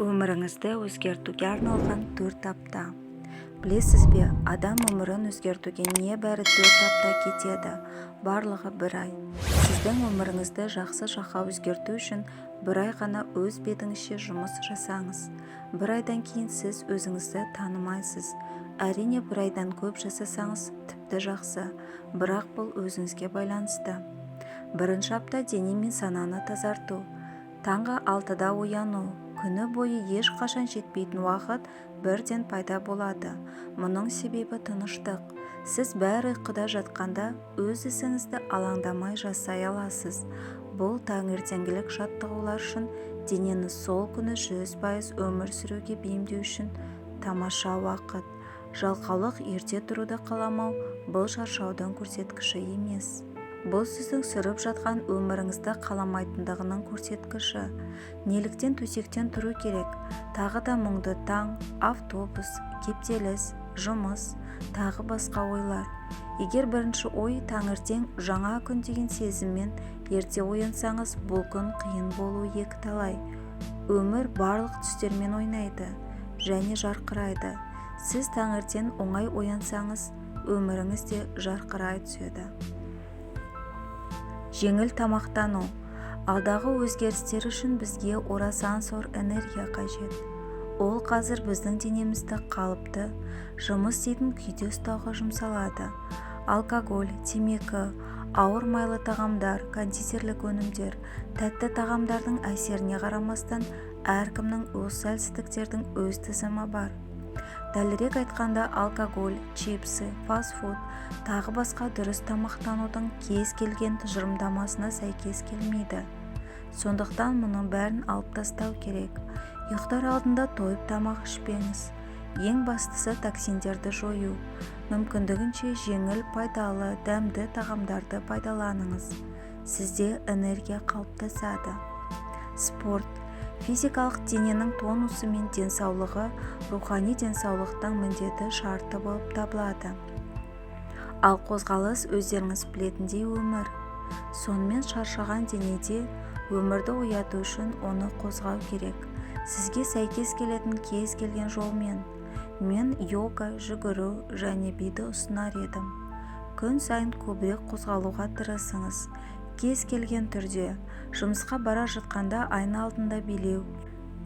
Өміріңізді өзгертуге арналған 4 апта. Білесіз бе, адам өмірін өзгертуге небәрі 4 апта кетеді, барлығы бір ай. Сіздің өміріңізді жақсы жаққа өзгерту үшін бір ай ғана өз бетіңізше жұмыс жасаңыз. Бір айдан кейін сіз өзіңізді танымайсыз. Әрине, бір айдан көп жасасаңыз тіпті жақсы, бірақ бұл өзіңізге байланысты. Бірінші апта дене мен сананы тазарту. Таңғы 6-да ояну. Күні бойы ешқашан жетпейтін уақыт бірден пайда болады. Мұның себебі тыныштық. Сіз бәрі ұйқыда жатқанда өз ісіңізді алаңдамай жасай аласыз. Бұл таңертеңгілік жаттығулар үшін, денені сол күні 100% өмір сүруге бейімдеу үшін тамаша уақыт. Жалқаулық, ерте тұруды қаламау бұл шаршаудың көрсеткіші емес. Бұл сіздің сүріп жатқан өміріңізді қаламайтындығының көрсеткіші. Неліктен төсектен тұру керек? Тағы да мұңды таң, автобус, кептеліс, жұмыс, тағы басқа ойлар. Егер бірінші ой таңертең жаңа күн деген сезіммен ерте оянсаңыз, бұл күн қиын болуы екіталай. Өмір барлық түстермен ойнайды және жарқырайды. Сіз таңертең оңай оянсаңыз, өміріңіз де жарқырай түседі. Жеңіл тамақтану. Алдағы өзгерістер үшін бізге орасан зор энергия қажет. Ол қазір біздің денемізді қалыпты, жұмыс істейтін күйде ұстауға жұмсалады. Алкоголь, темекі, ауыр майлы тағамдар, кондитерлік өнімдер, тәтті тағамдардың әсеріне қарамастан, әркімнің осы әлсіздіктердің өз тізімі бар. Дәлірек айтқанда, алкоголь, чипсы, фастфуд, тағы басқа дұрыс тамақтанудың кез келген тұжырымдамасына сәйкес келмейді. Сондықтан мұның бәрін алып тастау керек. Ұйықтар алдында тойып тамақ ішпеңіз. Ең бастысы токсиндерді жою. Мүмкіндігінше жеңіл, пайдалы, дәмді тағамдарды пайдаланыңыз. Сізде энергия қалыптасады. Спорт. Физикалық дененің тонусы мен денсаулығы рухани денсаулықтың міндетті шарты болып табылады. Ал қозғалыс өздеріңіз білетіндей өмір. Сонымен, шаршаған денеде өмірді ояту үшін оны қозғау керек. Сізге сәйкес келетін кез келген жолмен. Мен йога, жүгіру және биді ұсынар едім. Күн сайын көбірек қозғалуға тырысыңыз. Кез келген түрде. Жұмысқа бара жатқанда айна алдында билеу,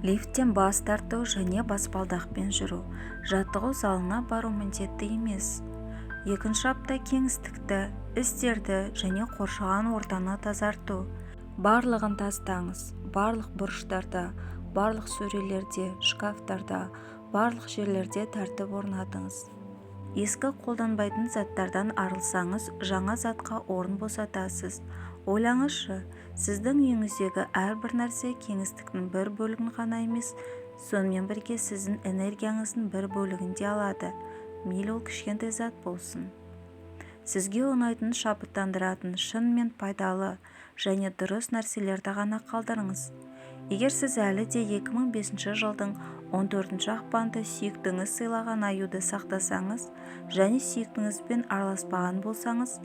лифттен бас тарту және баспалдақпен жүру. Жаттығу залына бару міндетті емес. Екінші апта кеңістікті, істерді және қоршаған ортаны тазарту. Барлығын тастаңыз. Барлық бұрыштарда, барлық сөрелерде, шкафтарда, барлық жерлерде тәртіп орнатыңыз. Ескі қолданбайтын заттардан арылсаңыз, жаңа затқа орын босатасыз. Ойлаңызшы, сіздің үйіңіздегі әрбір нәрсе кеңістіктің бір бөлігін ғана емес, сонымен бірге сіздің энергияңыздың бір бөлігін де алады. Мейлі ол кішкентай зат болсын. Сізге ұнайтын, шабыттандыратын, шынымен пайдалы және дұрыс нәрселерді ғана қалдырыңыз. Егер сіз әлі де 2005 жылдың 14 ақпанында сүйіктіңіз сыйлаған аюды сақтасаңыз және сүйіктіңізбен араласпаған болсаңыз,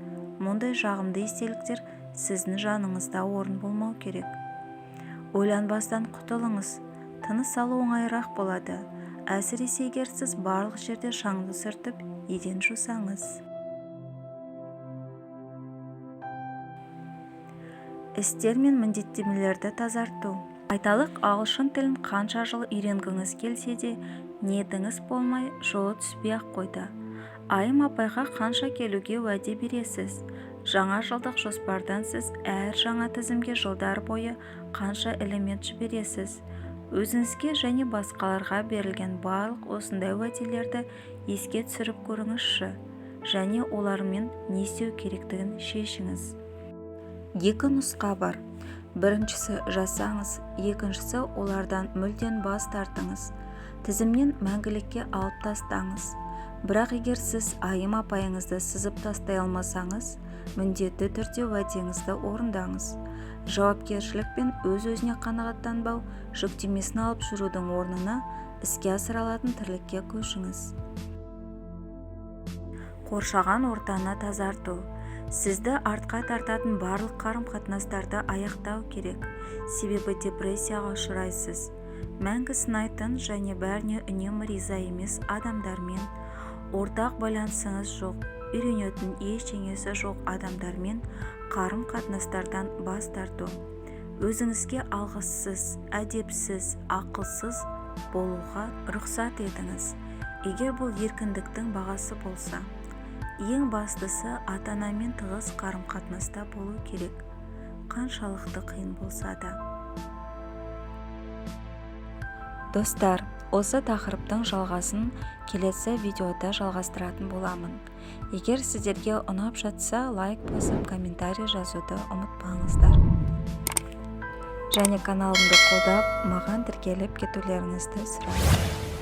мұндай жағымды естеліктер сіздің жаныңызда орын болмау керек. Ойланбастан құтылыңыз, тыныс алу оңайырақ болады. Әсіресе егер сіз барлық жерде шаңды сүртіп, еден жусаңыз. Істер мен міндеттемелерді тазарту. Айталық, ағылшын тілін қанша жыл үйренгіңіз келсе де, ниетіңіз болмай, жолы түспей-ақ қойды. Айым апайға қанша келуге уәде бересіз? Жаңа жылдық жоспардан сіз әр жаңа тізімге жылдар бойы қанша элемент жібересіз? Өзіңізге және басқаларға берілген барлық осындай уәделерді еске түсіріп көріңізші және олармен не істеу керектігін шешіңіз. Екі нұсқа бар. Біріншісі жасаңыз, екіншісі олардан мүлдем бас тартыңыз. Тізімнен мәңгілікке алып тастаңыз. Бірақ егер сіз айым апайыңызды сызып тастай алмасаңыз, міндетті түрде уәдеңізді орындаңыз. Жауапкершілік пен өз-өзіне қанағаттанбау жүктемесін алып жүрудің орнына іске асыра алатын тірлікке көшіңіз. Қоршаған ортаны тазарту. Сізді артқа тартатын барлық қарым-қатынастарды аяқтау керек, себебі депрессияға ұшырайсыз. Мәңгі сынайтын және бәріне үнемі риза емес адамдармен, ортақ байланысыңыз жоқ, үйренетін ештеңесі жоқ адамдармен қарым-қатынастардан бас тарту. Өзіңізге алғыссыз, әдепсіз, ақылсыз болуға рұқсат етіңіз, егер бұл еркіндіктің бағасы болса. Ең бастысы, ата-анамен тығыз қарым-қатынаста болу керек, қаншалықты қиын болса да. Достар, осы тақырыптың жалғасын келесі видеода жалғастыратын боламын. Егер сіздерге ұнап жатса, лайк басып, комментарий жазуды ұмытпаңыздар. Және каналымды қолдап, маған тіркеліп кетулеріңізді сұраймын.